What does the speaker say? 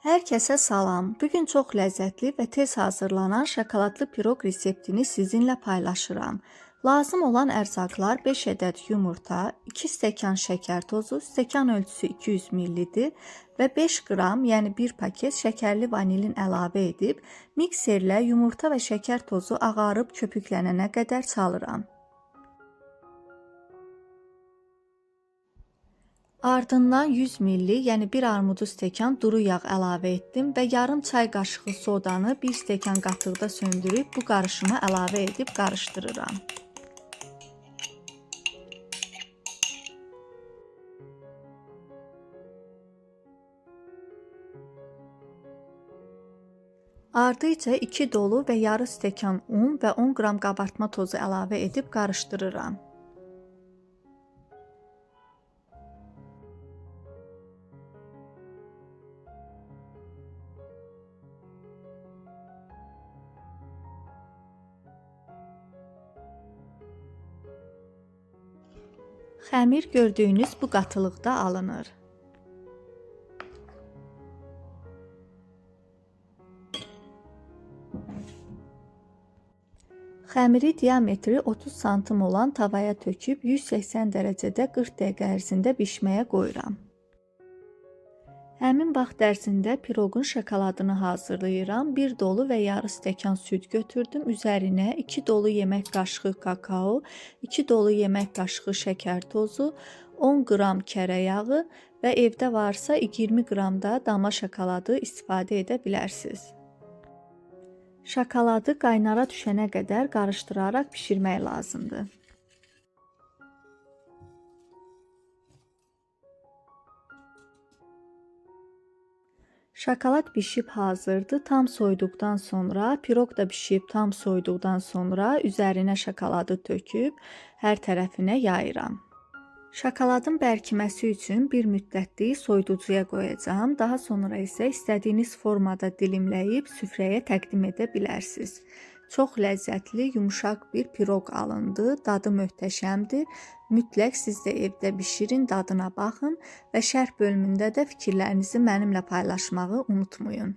Hər kəsə salam. Bu gün çox ləzzətli və tez hazırlanan şokoladlı piroq reseptini sizinlə paylaşıram. Lazım olan ərzaqlar 5 ədəd yumurta, 2 stəkan şəkər tozu, stəkan ölçüsü 200 ml-dir və 5 qram, yəni 1 paket şəkərli vanilin əlavə edib mikserlə yumurta və şəkər tozu ağarıb köpüklənənə qədər çalıram. Ardından 100 ml, yəni 1 armudu stəkan duru yağ əlavə etdim və yarım çay qaşığı sodanı 1 stəkan qatıqda söndürüb bu qarışıma əlavə edib qarışdırıram. Ardıca 2 dolu və yarı stəkan un və 10 qram qabartma tozu əlavə edib qarışdırıram. Xəmir gördüyünüz bu qatılıqda alınır. Xəmiri diametri 30 santim olan tavaya töküb 180 dərəcədə 40 dəqiqə ərzində bişməyə qoyuram. Həmin vaxt ərzində piroqun şokoladını hazırlayıram. 1 dolu və yarı stəkan süd götürdüm. Üzərinə 2 dolu yemək qaşığı kakao, 2 dolu yemək qaşığı şəkər tozu, 10 qram kərə yağı və evdə varsa 20 qram da damla şokoladı istifadə edə bilərsiniz. Şokoladı qaynara düşənə qədər qarışdıraraq bişirmək lazımdır. Şokolad bişib hazırdır. Tam soyuduqdan sonra, piroq da bişib tam soyuduqdan sonra üzərinə şokoladı töküb hər tərəfinə yayıram. Şokoladın bərkiməsi üçün bir müddətlik soyuducuya qoyacağam. Daha sonra isə istədiyiniz formada dilimləyib süfrəyə təqdim edə bilərsiniz. Çox ləzzətli, yumşaq bir piroq alındı. Dadı möhtəşəmdir. Mütləq siz də evdə bişirin, dadına baxın və şərh bölümündə də fikirlərinizi mənimlə paylaşmağı unutmayın.